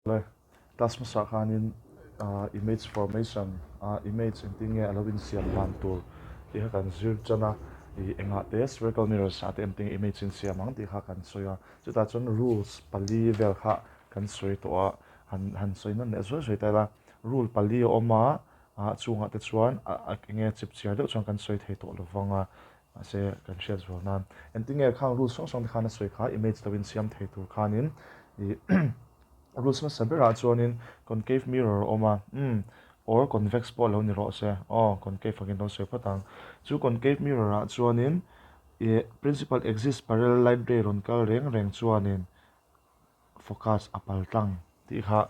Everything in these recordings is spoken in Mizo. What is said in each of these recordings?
Le, class hmasa khanin image formation a image engtin nge a lo insiam dan tur tih kha kan zir chan a, ih engah te spherical mirrors ah te engtin nge image insiam ang tih kha kan sawi a, chutah chuan rules pali vel kha kan sawi tawh a, han han sawi nawn leh zuai zuai ta ila, rule pali a awm a, ah chungah te chuan a enge chip chiar deuh chuan kan sawi thei tawh lo vang a, mahse kan hriat zual nan engtin nge khang rules hrang hrang te khan a sawi kha image lo insiam thei tur khanin ih Rules hmasa berah chuanin concave mirror a awm a, umm, or convex pawh lo ni rawh se, aw, concave angin lo sawi phawt ang. Chu concave mirror ah chuanin ih principal axis parallel light ray rawn kal reng reng chuanin focus a pal tlang tih kha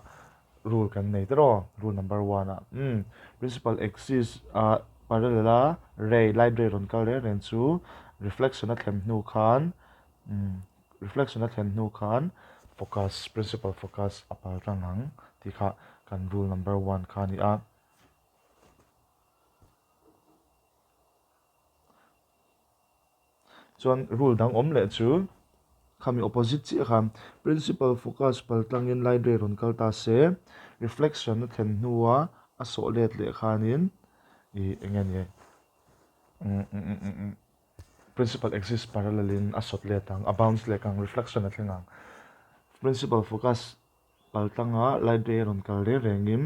rule kan nei tawh aw, rule number one ah, umm, principal axis ah parallel a ray, light ray rawn kal reng reng chu reflection a thlem hnu khan, umm, Reflection a thlen hnu khan focus, principal focus a pal tlang ang tih kha kan rule number one kha a ni a. Chuan rule dang awm leh chu khami opposite chiah khan principal focus pal tlangin light ray rawn kal ta se reflection a thlen hnua a sawh let leh khanin ih eng nge ni Principal axis parallel in a sawt let ang, a bounce lek ang, reflection a thleng ang. Principal focus pal tlanga light ray a rawn kal reng rengin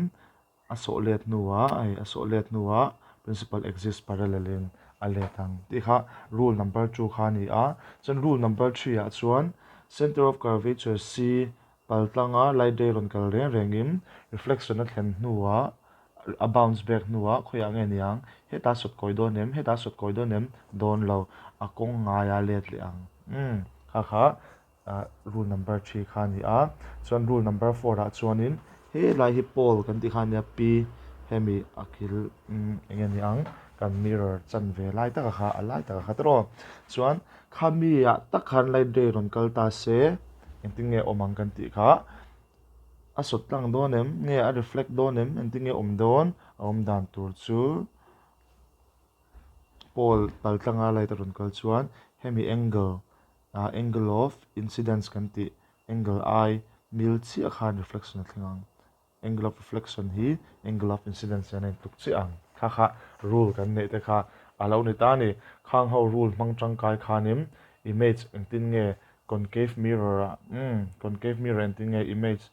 a sawh let hnuah hei a sawh let hnuah principal axis parallel in a let ang tih kha rule number two kha a ni a. Chuan rule number three ah chuan center of curvature C pal tlanga light ray rawn kal reng rengin reflection a thlen hnuah A bounce back hnuah khawiah nge niang? Hetah sawt kawi dawn em? Hetah sawt kawi dawn em? Dawn lo. A kawng ngaia let leh ang. Umm. Kha kha rule number three kha a ni a. Chuan rule number four ah chuanin helai hi pole kan tih kha a nia, P hemi a kil eng nge ni ang? Kan mirror chanve lai taka kha a lai taka kha tawh. Chuan khami ah tak khan light ray rawn kal ta se engtin nge awm ang kan tih kha. A sawt tlang dawn em? Nge a reflect dawn em? Engtin nge awm dawn? A awm dan tur chu pole pal tlanga light a rawn kal chuan hemi angle ah angle of incidence kan tih angle I mil chiah khan reflection a thleng ang. Angle of reflection hi angle of incidence hian a intluk chiah ang. Kha kha rule kan neih te kha a lo ni ta a ni. Khang ho rule hmang tangkai khanin image engtin nge Concave mirror ah umm concave mirror engtin nge image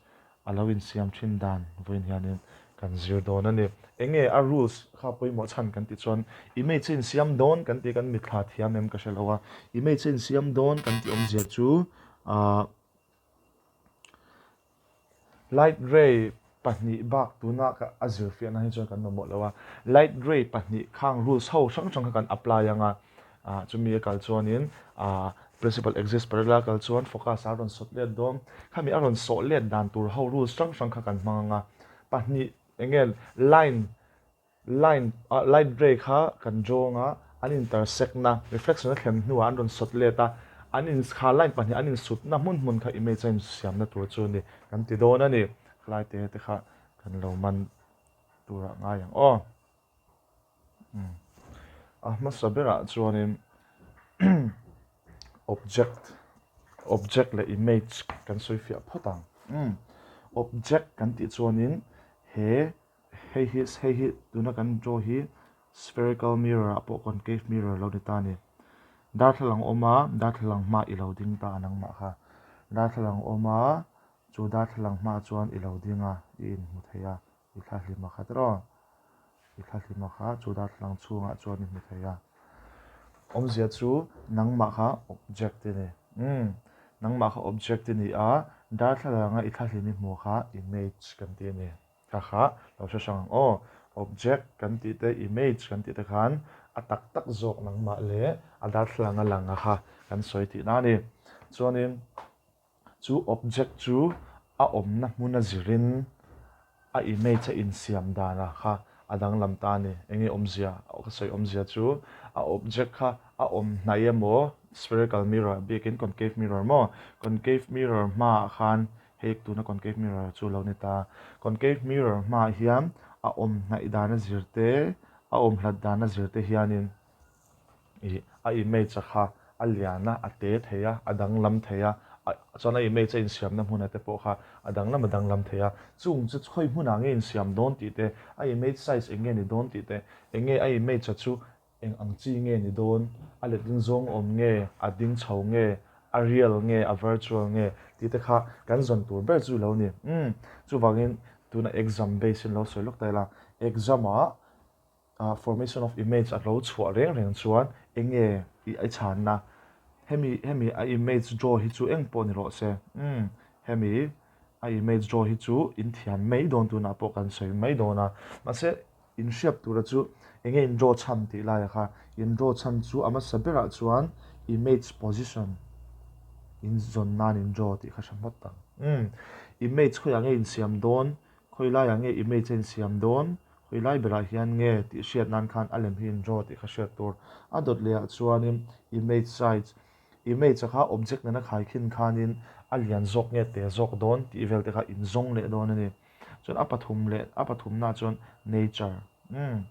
a lo insiam thin dan vawiin hianin kan zir dawn a ni. Enge a rules kha pawimawh chhan kan tih chuan image a insiam dawn kan tih kan mitthla thiam em ka hre lo a, image a insiam dawn kan tih awmzia chu ah Light ray pahnih bak tuna ka a zir fiahna hi chuan kan mamawh lo a, light ray pahnih khang rules ho hrang hrang kha kan apply ang a, ah chumi a kal chuanin ah principal axis parallel a kal chuan focus a rawn sawt let dawn, khami a rawn sawh let dan tur ho rules hrang hrang kha kan hmang ang a, pahnih eng nge line Line ah light ray kha kan drawng a, an intersect na, reflection a thlen hnuah an rawn sawt let a, an in kha line pahnih an insutna hmun hmun kha image a insiamna tur chu a ni kan ti dawn a ni. Khalai te te kha kan lo man turah ngai ang aw. Umm a hmasa berah chuanin object object leh image kan sawi fiah phawt ang. Umm object kan tih chuanin he Hei hi hei hi tuna kan draw hi spherical mirror ah pawh concave mirror lo ni ta a ni. Darthlalang awm a, darthlalang hma i lo ding ta a nangmah kha. Darthlalang awm a, chu darthlalang hma chuan i lo ding a, i inhmu thei a, i thla hlim a kha tiraw? I thla hlim a kha chu darthlalang chhungah chuan i hmu thei a. Awmzia chu nangmah kha object i ni. Umm, nangmah kha object i ni a, darthlalanga i thla hlim i hmuh kha image kan ti a ni. Kha kha lo hre hrang ang aw. Object kan tih te, image kan tih te khan a tak tak zawk nangmah leh a darthlalang a lang a kha kan sawi tihna a ni. Chuanin chu object chu a awmna hmuna zirin a image a insiam dana kha a danglam ta a ni. Enge awmzia? Ka sawi awmzia chu a object kha a awm hnaih emaw spherical mirror biakin concave mirror maw? Concave mirror hmaah khan Hei tuna concave mirror chu lo ni ta. Concave mirror hmaah hian a awm hnaih dana zir te, a awm hlat dana zir te hianin ih a image a kha a lian a, a te thei a, a danglam thei a, Chuan a image a insiamna hmuna te pawh kha a danglam a danglam thei a. Chung chu khawi hmunah nge insiam dawn tih te, a image size eng nge ni dawn tih te, eng nge a image a chu eng ang chi nge ni dawn, a letling zawng awm nge, a ding chho nge, a real nge, a virtual nge tih te kha kan zawn tur ber chu lo ni. Umm, chuvangin tuna exam base in lo sawi lawk ta ila, exam ah Formation of image a lo chhuah reng reng chuan eng nge i chhanna? Hemi hemi a image draw hi chu eng pawh ni rawh se. Umm hemi a image draw hi chu in thiam mai dawn tunah pawh kan sawi mai dawn a. Mahse in hriat tura chu eng nge in draw chhan tih laia kha in draw chhan chu a hmasa berah chuan image position in zawn nan in draw tih kha hre hmawt ang. Umm image khawiah nge in siam dawn? Khawi laiah nge image a insiam dawn? Khawi lai berah hian nge tih hriat nan khan a lem hi in draw tih kha hriat tur. A dawt lehah chuanin image size, image a kha object nena khai khin khanin a lian zawk nge te zawk dawn tih vel te kha in zawng leh dawn a ni. Chuan a pathum leh a pathumnaah chuan nature, umm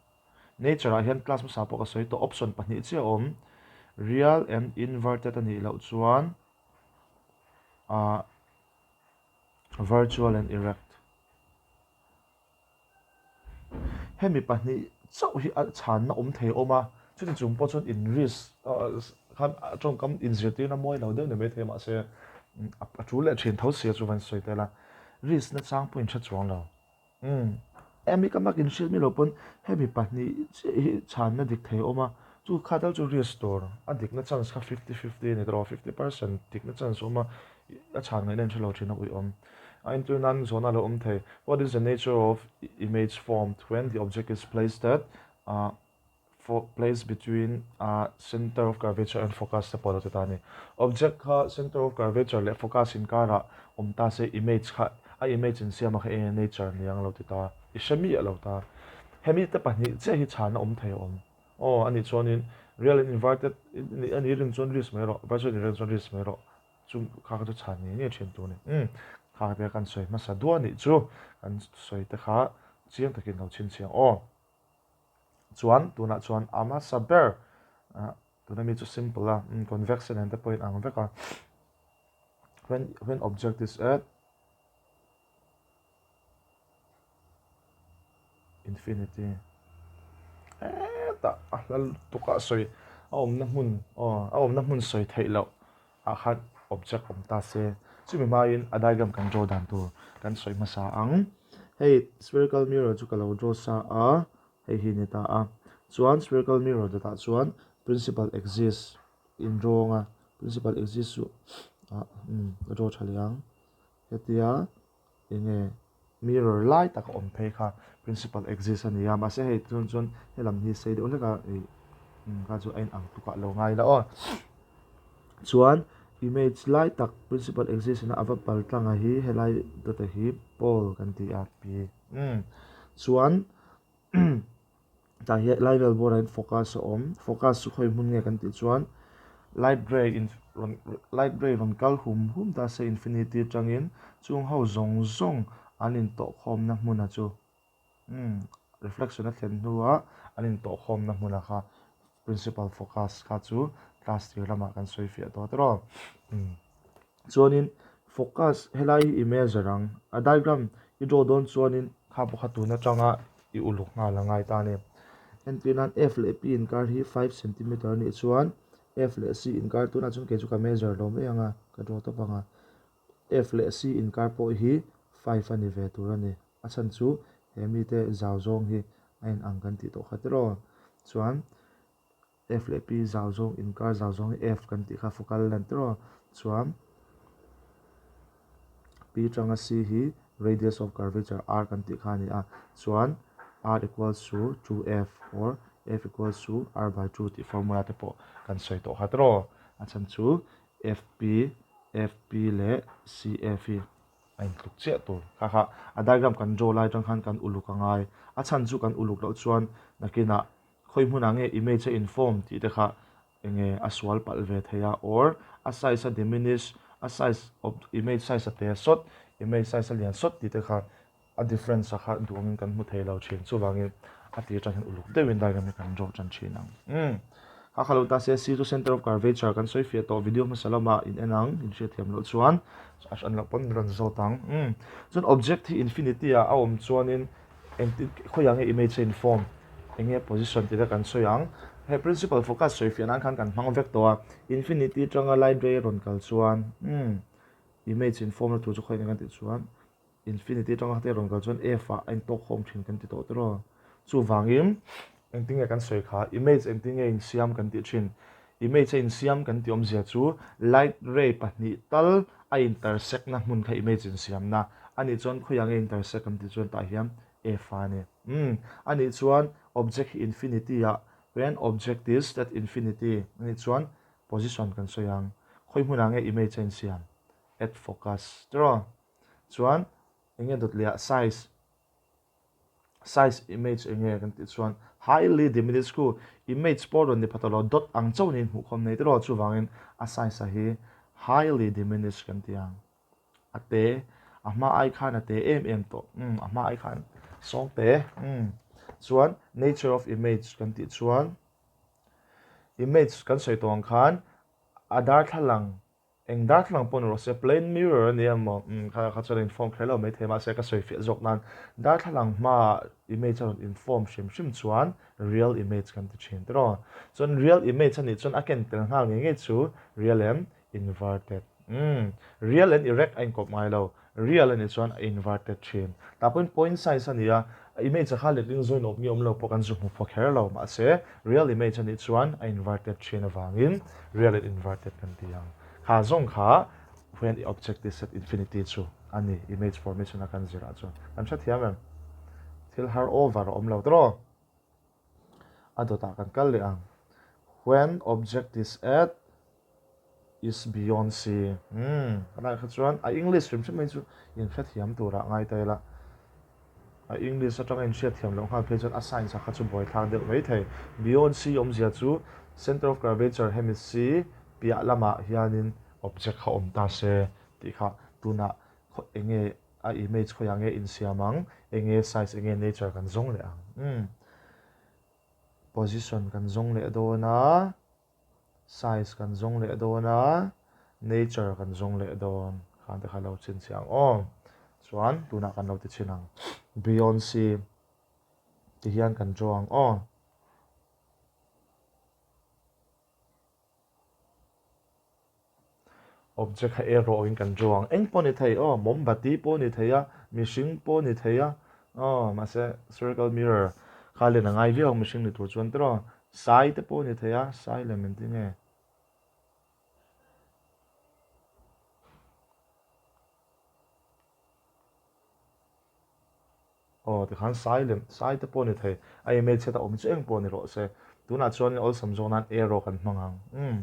nature ah hian class hmasa pawh ka sawi tawh option pahnih chiah a awm, real and inverted a nih loh chuan ah virtual and erect. Hemi pahnih chauh hi a chhanna awm thei awm a, chuti chung pawh chuan in risk khan a tawngkam inzirtirna mawi lo deuh ni maithei mahse a tul leh thin tho sia chu van sawi tel a, risk nachang pawh in hre chuang lo. Umm emi ka mak in hriat mi lo pawn hemi pahnih chiah hi chhanna dik thei a awm a, chu kha tal chu risk tur a dikna chance kha fifty fifty a ni tawh 50% dikna chance a awm a, a chhan ngaihna in hre lo thin a uiawm. A entir nan zawhna a lo awm thei, What is the nature of image formed when the object is placed at place between a center of curvature and focus te pawh a lo ti ta a ni. Object kha center of curvature leh focus inkarah awm ta se image kha a image insiama kha eng nature ni ang a lo ti ta. I hre miah lo ta. Hemi te pahnih chiah hi chhana awm thei a awm. Aw anih chuanin real and inverted a nih ring chuan risk mai rawh, virtual anih ring chuan risk mai rawh. Chu kha kha chu chhan ngei ngei thin tur a ni. Umm kha te kan sawi hmasa duah anih chu kan sawi te kha chiang takin lo chhinchhiang aw. Chuan tunah chuan a hmasa ber ah tuna mi chu simple a convex a nen te pawhin ang vek a when when object is at infinity hetah a hla lutuk a sawi a awmna hmun aw a awmna hmun sawi theih loh ah khan object awm ta se chumi hmain a diagram kan draw dan tur kan sawi hmasa ang hei spherical mirror chu ka lo draw sa a hei hi ni ta a chuan spherical mirror dawtah chuan principal axis in draw ang a principal axis chu ah umm ka draw tha leh ang hetia eng nge mirror lai tak a awm phei kha principal axis a ni a mahse hei chuan chuan helam hi sei deuh hlek a ih kha chu a inang tluk ah lo ngai la aw chuan image lai tak principal axis in a va pal tlang a hi helai dawt a hi pole kan ti a p umm chuan. Tah hian lai vel bawrah hian focus a awm focus chu khawi hmun nge kan tih chuan light ray in rawn light ray rawn kal hum hum ta se infinity atangin chung ho zawng zawng an intawhkhawmna hmuna chu umm reflection a thlen hnuah an intawhkhawmna hmuna kha principal focus kha chu class tir lamah kan sawi fiah tawh tawh umm. Chuanin focus helai hi i measure ang, a diagram i draw dawn chuanin kha pawh kha tun atanga i uluk nghal a ngai ta a ni. Entir nan F leh P inkar hi 5 centimeter a nih chuan F leh C inkar tunah chuan kei chu ka measure lo mai ang a, ka draw tawp ang a. F leh C inkar pawh hi 5 a ni ve tur a ni. A chhan chu he mite zau zawng hi a inang kan tih tawh kha tiraw. Chuan F leh P zau zawng inkar zau zawng hi F kan tih kha focal length tiraw chuan P tanga C hi radius of curvature R kan tih kha a ni a chuan R equals to 2F or F equals to R by 2 tih formula te pawh kan sawi tawh kha tiraw a chhan chu FP FP leh CF hi a intluk chiah tur kha kha a diagram kan draw lai atang khan kan uluk a ngai a chhan chu kan uluk loh chuan nakinah Khawi hmunah nge image a inform tih te kha enge a sual palh ve thei a or a size a diminish a size of image size a te sawt image size a lian sawt tih te kha a difference a kha duh angin kan hmu thei lo thin chuvangin a tir atang hian uluk deuhin diagram hi kan draw tan thin ang umm. Kha kha lo ta se C chu center of curvature kan sawi fiah tawh video hmasa lamah in en ang in hriatthiam loh chuan a hran loh pawn min rawn zawt ang. Umm chuan object hi infinity ah a awm chuanin engtin khawiah nge image a in form eng nge position tih te kan sawi ang. He principal focus sawi fiah nan khan kan hmang vek tawh a infinity atanga light ray a rawn kal chuan umm image in form na tur chu khawiah nge kan tih chuan Infinity atanga te rawn kal chuan F ah a intawk khawm thin kan ti tawh tiraw. Chuvangin engtin nge kan sawi kha image engtin nge insiam kan tih thin. Image a insiam kan tih awmzia chu light ray pahnih tal a intersect na hmun kha image insiamna a nih chuan khawiah nge intersect kan tih chuan tah hian F a ni. Umm a nih chuan object hi infinity ah when object is at infinity a nih chuan position kan sawi ang. Khawi hmunah nge image a insiam? At focus tiraw. Chuan eng nge dawt leh ah size size image eng nge kan tih chuan highly diminished khu image pawh rawn ni pha tawh lo dot ang chauh niin hmuh khawm nei tiraw chuvangin a size ah hi highly diminished kan ti ang a te a hma ai khan a te em em tawh umm a hma ai khan sawng te umm chuan nature of image kan tih chuan image kan sawi tawh ang khan a darthlalang Eng darthlalang pawh ni rawh se, plane mirror a ni emaw, umm kha kha chuan a inform kher lo maithei mahse ka sawi fiah zawk nan darthlalang hmaah image a rawn inform hrim hrim chuan real image kan ti thin tiraw. Chuan real image a nih chuan a ken tel nghal ngei ngei chu real and inverted. Umm real and erect a inkawp ngai lo, real a nih chuan a inverted thin. Tah pawhin point size a ni a, image a kha letling zawin awm nge awm lo pawh kan zu hmu phaw kher lo, mahse real image a nih chuan a inverted thin avangin real and inverted kan ti ang. Kha zawng kha when i object is at infinity chu a ni image formation a kan zirah chuan. Kan hrethiam em? Thil har over a awm lo tawh. A dawtah kan kal leh ang. When object is at is beyond C. Umm, tunah kha chuan a English hrim hrim mai chu inhrethiam turah ngai ta ila. A English atanga inhriatthiam loh nghal phei chuan a science ah kha chu buaithlak deuh mai thei. Beyond C awmzia chu center of curvature hemi C piah lamah hianin object kha awm ta se tih kha tunah khaw eng nge a image khawiah nge insiam ang, eng nge size eng nge nature kan zawng leh ang. Umm, position kan zawng leh dawn a. Size kan zawng leh dawn a, nature kan zawng leh dawn. Khan te kha lo chhinchhiah ang aw. Chuan tunah kan lo ti chhin ang. Beyonce ti hian kan draw ang aw. Object kha arrow in kan draw ang. Eng pawh ni thei aw, mawmbati pawh ni thei a, mihring pawh ni thei a. Aw, mahse spherical mirror kha len a ngai viau ang mihring ni tur chuan tiraw. Sai te pawh ni thei a, sai lem engtin nge? Aw tikhan sai lem, sai te pawh ni thei, a image heta awm chu eng pawh ni rawh se. Tunah chuan awlsam zawk nan arrow kan hmang ang. Umm.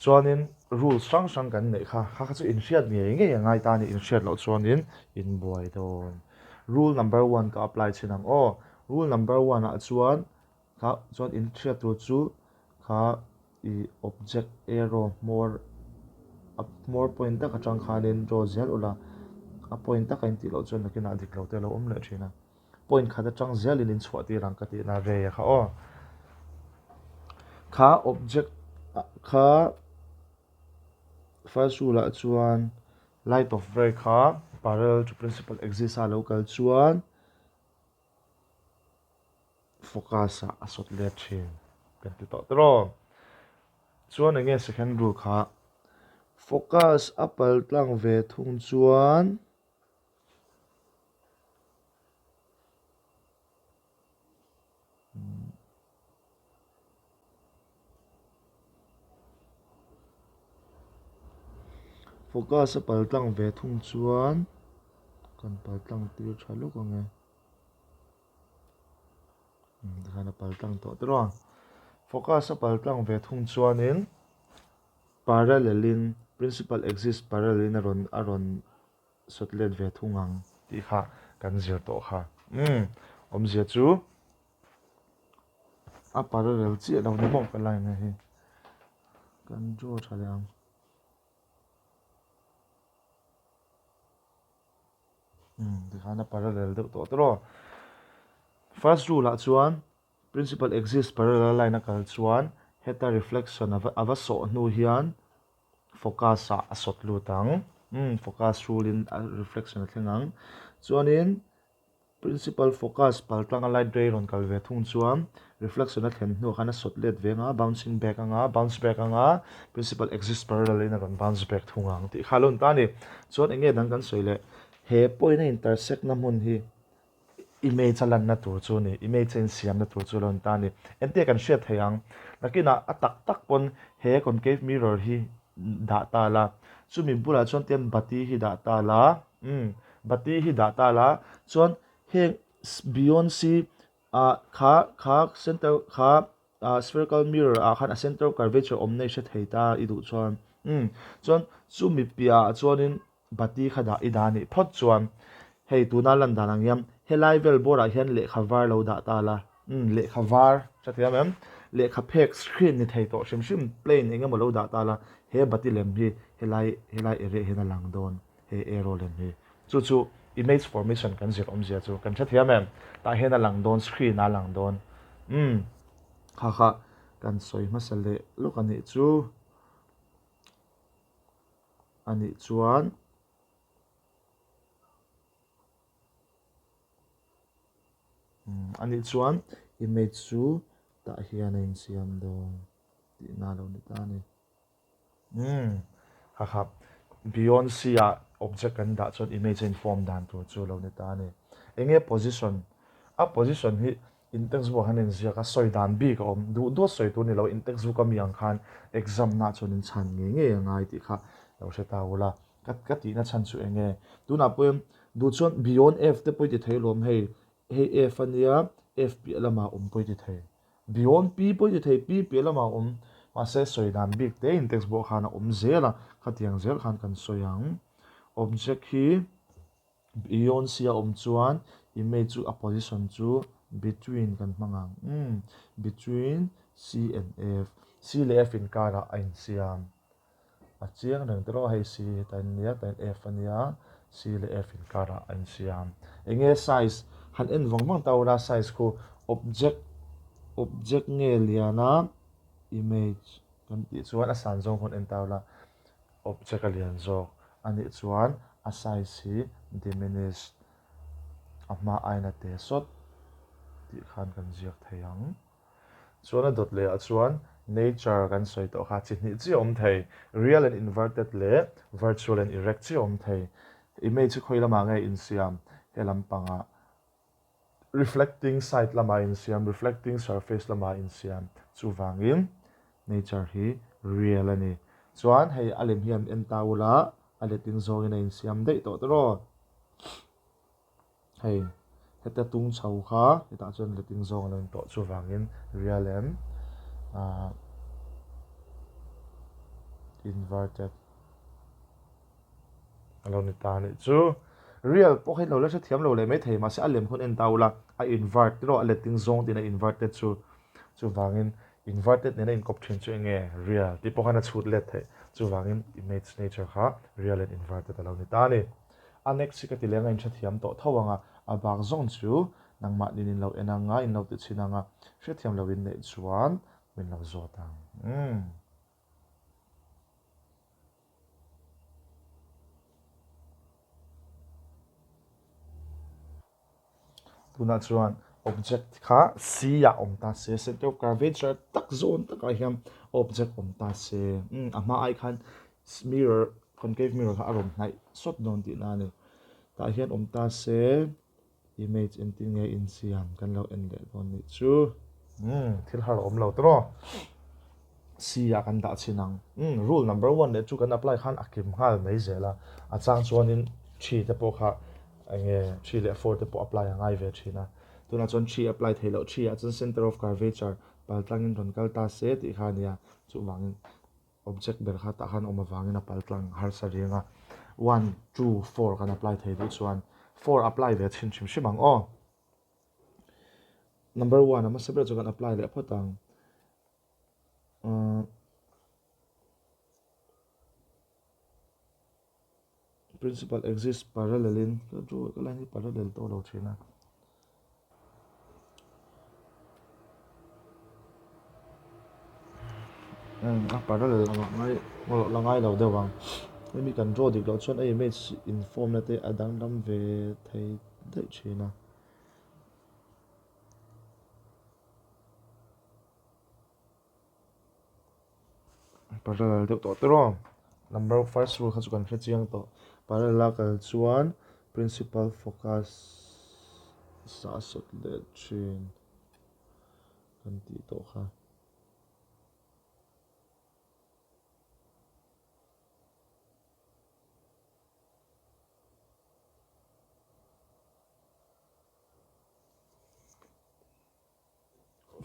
Chuanin rules hrang hrang kan neih kha, kha kha chu inhriat ngei ngei a ngai ta a ni, inhriat loh chuanin inbuai dawn. Rule number one ka apply chhin ang aw. Rule number one ah chuan kha chuan inhriat tur chu kha i object arrow hmawr a hmawr point tak atang khanin draw zel ula, a point taka intih loh chuan nakinah dik lo te a lo awm leh thin a. Point khat atang zelin in chhuah tir ang ka tihna ray a kha aw. Kha object kha first rule ah chuan light of ray kha parallel to principal axis a lo kal chuan focus ah a sawt let thin kan ti tawh tiraw. Chuan enge second rule kha focus a pal tlang ve thung chuan. Focus a pal tlang ve thung chuan kan pal tlang tir tha lawk ang e tikhan a pal tlang tawh tiraw a focus a pal tlang ve thung chuanin parallel in principal axis parallel in a rawn a rawn sawt let ve thung ang tih kha kan zir tawh kha. Umm, awmzia chu a parallel chiah lo ni maw ka line a hi. Kan draw tha leh ang. Umm, tikhan a parallel deuh tawh tawh. First rule ah chuan principal axis parallel line a kal chuan heta reflection a va a va sawh hnu hian focus ah a sawt lut ang. Umm focus rule in a reflection a thleng ang. Chuanin Principal focus pal tlanga light ray rawn kal ve thung chuan reflection a thlen hnuah khan a sawt let ve anga, bouncing back anga, bounce back anga, principal axis parallel in a rawn bounce back thung ang tih kha a lo ni ta a ni. Chuan eng nge dang kan sawi leh? He point a intersect na hmun hi image a lanna tur chu a ni, image a insiamna tur chu a lo ni ta a ni. Engtia kan hriat theih ang? Nakinah a tak tak pawn he concave mirror hi dah ta la, chumi bulah chuan tian bati hi dah ta la, umm bati hi dah ta la, chuan heng beyond c ah kha kha center kha ah spherical mirror ah khan a center of curvature awmna i hre thei ta i duh chuan umm chuan chumi piah ah chuanin Bati kha dah i dah nih phawt chuan hei tuna lan dan ang hian helai vel bawr ah hian lehkha var lo dah ta la, umm lehkha var hrethiam em? Lehkha phek screen ni thei tawh hrim hrim plane eng emaw lo dah ta la, he bati lem hi helai helai area hian a lang dawn he arrow lem hi. Chu chu image formation kan zir awmzia chu kan hrethiam em? Tah hian a lang dawn screen ah a lang dawn umm kha kha kan sawi hmasa leh lawk a nih chu. A nih chuan a nih chuan image chu tah hian a insiam dawn tihna a lo ni ta a ni. Umm kha kha beyond c ah object kan dah chuan image a in form dan tur chu a lo ni ta a ni. Eng nge position? A position hi In textbook ah hian inziak a, sawi dan bik a awm. Duh duh a sawi tur ni lo, in textbook a mi ang khan exam na chuan in chhan ngei ngei a ngai tih kha lo hre ta ula. Ka ka tihna chhan chu eng nge? Tunah pawhin duh chuan beyond F te pawh i ti thei alawm hei. Hei F a nia, F piah lamah awm pawh i ti thei. Beyond P pawh i ti thei, P piah lamah awm. Mahse sawi dan bik te in textbook ah khan a awm zel a, khatiang zel khan kan sawi ang. Object hi. Beyond C a awm chuan image chu a position chu between kan hmang ang. Umm between C and F. C leh F inkarah a insiam. A chiang reng tawh hei C hetah in nia hetah in F a nia C leh F inkarah a insiam. Eng nge size han en vang vang ta ula size khu object object nge lian a image kan tih chuan a san zawng hun en ta ula. Object a lian zawk a nih chuan a size hi diminished, a hma aiin a te sawt tih khan kan ziak thei ang. Chuan a dawt leh ah chuan nature kan sawi tawh kha chi hnih chiah awm thei, real and inverted leh virtual and erect chiah awm thei. Image hi khawi lamah nge insiam? He lampangah Reflecting side lamah insiam, reflecting surface lamah insiam. Chuvangin nature hi real a ni. Chuan hei a lem hian en ta ula, a letting zawngin a insiam daih tawh tawh. Hei heta tung chho kha hetah chuan letting zawng a lo in tawh. Chuvangin real and inverted. A lo ni ta anih chu. Real pawh hi lo la hrethiam lo leh maithei mahse a lem hun en ta ula a invert erawh a letting zawng tiin a inverted chu chuvangin inverted nena inkawp thin chu enge real tih pawh khan a chhut let theih chuvangin image nature kha real and inverted a lo ni ta a ni. A next hi ka ti leng a inhrethiam tawh tho ang a, a bak zawng chu nangmah nin in lo en ang a in lo ti chhin ang a hrethiam lo in neih chuan min lo zawt ang. Umm. Tunah chuan object kha C ah awm ta se, center of curvature tak zawn takah hian object awm ta se. Umm a hma ai khan mirror concave mirror kha a rawn hnaih sawt dawn tihna a ni. Tah hian awm ta se. Image engtin nge insiam kan lo en leh dawn nih chu. Umm thil har a awm lo tawh. C ah kan dah chhin ang. Umm rule number one leh two kan apply khan a kim nghal mai zel a. A chang chuanin three te pawh kha enge three leh four te pawh apply a ngai ve thin a. Tunah chuan three apply theih loh three ah chuan center of curvature pal tlangin rawn kal ta se tih kha a nia. Chuvangin. Object ber kha tah khan awm avangin a pal tlang harsa riang a, one, two, four kan apply thei duh chuan four apply ve chhin hrim hrim ang aw. Number one a hmasa ber chu kan apply leh phawt ang. Uh, Principal axis parallel in ka draw ka line hi parallel tawh lo thin a. Umm a parallel ang ah ngai la ngai lo deuh ang. Hemi kan draw dik loh chuan a image in form na te a danglam ve thei daih thin a. Parallel deuh tawh tiraw number first rule kha chu kan hre chiang tawh parallel a kal chuan principal focus ah a sawt leh thin kan tih tawh kha.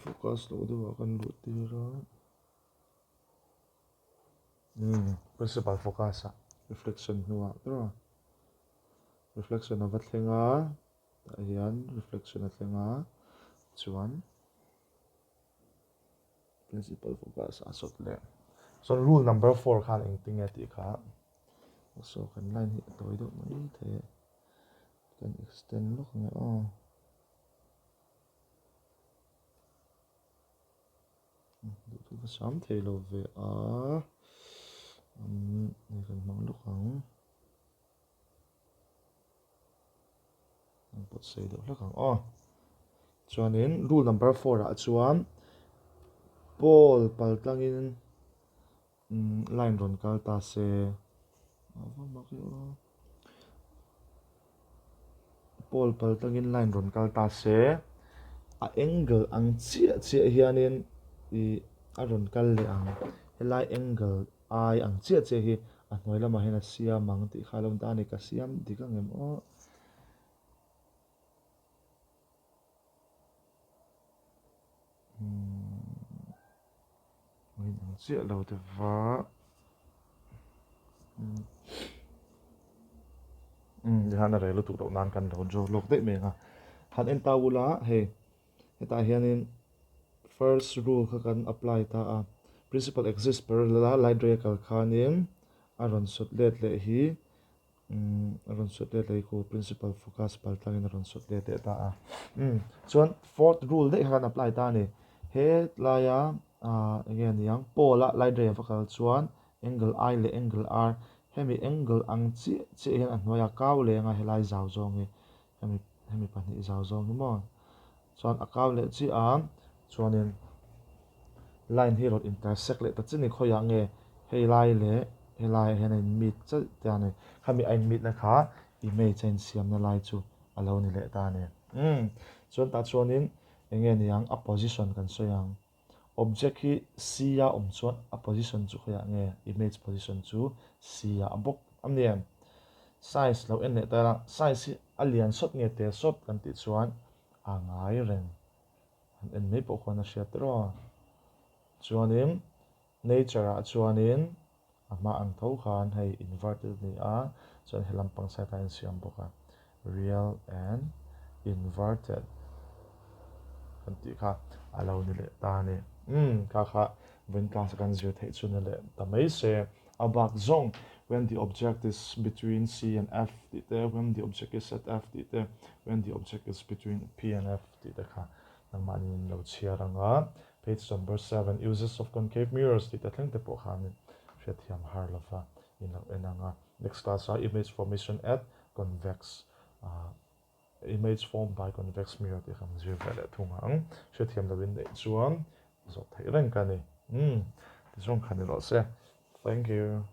Focus loh deuh ah kan luh tir a umm principal focus ah reflection hnuah tawh a reflection a va thleng a tah hian reflection a thleng a chuan principal focus a sawt leh chuan rule number four khan engtin nge tih kha saw kan line hi a tawi deuh mai thei e kan extend lawk ang e aw. Duhthu ka sam thei lo ve a umm hei kan hmang lawk ang an pawt sei deuh hlek ang aw chuanin rule number four ah chuan pole pal tlangin umm line rawn kal ta se a va mak e aw pole pal tlangin line rawn kal ta se a angle ang chiah chiah hianin ih a rawn kal leh ang helai angle ai ang chiah chiah hi a hnuai lamah hian a siam ang tih kha a lo ni ta a ni ka siam dik ang em aw. A inang chiah lo te va umm tihian a rel lutuk loh nan kan lo draw lawk daih mai ang a han en ta ula hei hetah hianin first rule kha kan apply ta a principal axis parallel a light ray a kal khanin a rawn sawt let leh hi. Umm a rawn sawt let leh khu principal focus pal tlangin a rawn sawt let leh ta a. Umm chuan fourth rule daih kha kan apply ta a ni. He laia ah eng nge ni ang pole a light ray a va kal chuan angle I leh angle R hemi angle ang chiah chiah hian a hnuaia kau leh anga helai zau zawng hi hemi hemi pahnih zau zawng hi maw chuan a kau leh chiah a chuanin line hi rawn intersect leh ta chin a ni khawiah nge hei lai leh helai ah hian a in meet chalh te a ni khami a in meet na kha image a insiam na lai chu a lo ni leh ta a ni umm chuan tah chuanin eng nge niang a position kan sawi ang. Object hi C a awm chuan a position chu khawiah nge image position chu C ah a bawk a ni em? Size lo en leh ta ila size hi a lian sawt nge te sawt kan tih chuan a ngai reng han en mai pawh khuan a hriat tiraw. Chuanin nature ah chuanin A hma ang tho khan hei inverted a ni a, chuan he lampang side ah a insiam bawk a, real and inverted kan tih kha a lo ni leh ta a ni. Umm kha kha vawiin class a kan zir theih chu ni leh ta mai se. A bak zawng when the object is between C and F tih te, when the object is at F tih te, when the object is between P and F tih te kha nangmahni in lo chhiar ang a. Page number 7, Uses of Concave Mirrors tih te thleng te pawh khanin hriatthiam har lova in lo en ang a. Next class ah Image Formation at Convex Image Formed by Convex Mirror tih kha kan zir ve leh thung ang. Hriatthiam lo in neih chuan zawh theih reng ka ni. Umm, tichuan kha ni rawh se. Thank you.